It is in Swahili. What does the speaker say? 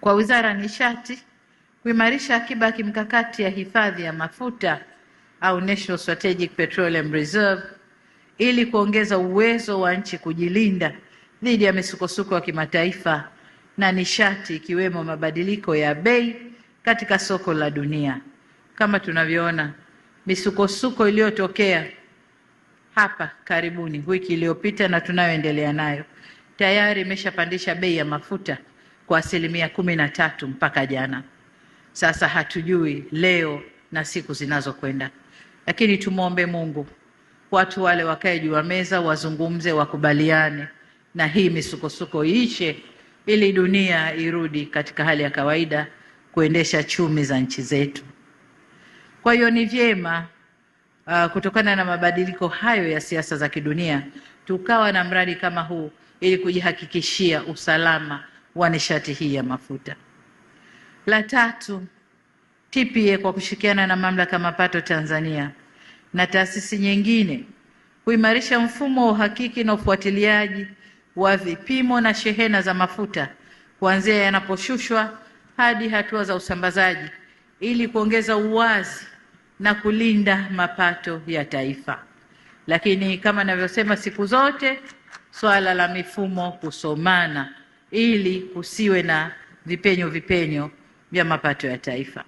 Kwa Wizara ya Nishati kuimarisha akiba ya kimkakati ya hifadhi ya mafuta au National Strategic Petroleum Reserve ili kuongeza uwezo wa nchi kujilinda dhidi ya misukosuko ya kimataifa na nishati, ikiwemo mabadiliko ya bei katika soko la dunia. Kama tunavyoona misukosuko iliyotokea hapa karibuni wiki iliyopita na tunayoendelea nayo tayari imeshapandisha bei ya mafuta kwa 13% mpaka jana. Sasa hatujui leo na siku zinazokwenda, lakini tumuombe Mungu watu wale wakae juu ya meza, wazungumze, wakubaliane na hii misukosuko iishe, ili dunia irudi katika hali ya kawaida kuendesha chumi za nchi zetu. Kwa hiyo ni vyema kutokana na mabadiliko hayo ya siasa za kidunia tukawa na mradi kama huu ili kujihakikishia usalama wa nishati hii ya mafuta. La tatu, TPA kwa kushirikiana na Mamlaka ya Mapato Tanzania na taasisi nyingine kuimarisha mfumo wa uhakiki na ufuatiliaji wa vipimo na shehena za mafuta kuanzia yanaposhushwa hadi hatua za usambazaji ili kuongeza uwazi na kulinda mapato ya taifa. Lakini kama ninavyosema siku zote, swala la mifumo kusomana ili kusiwe na vipenyo vipenyo vya mapato ya taifa.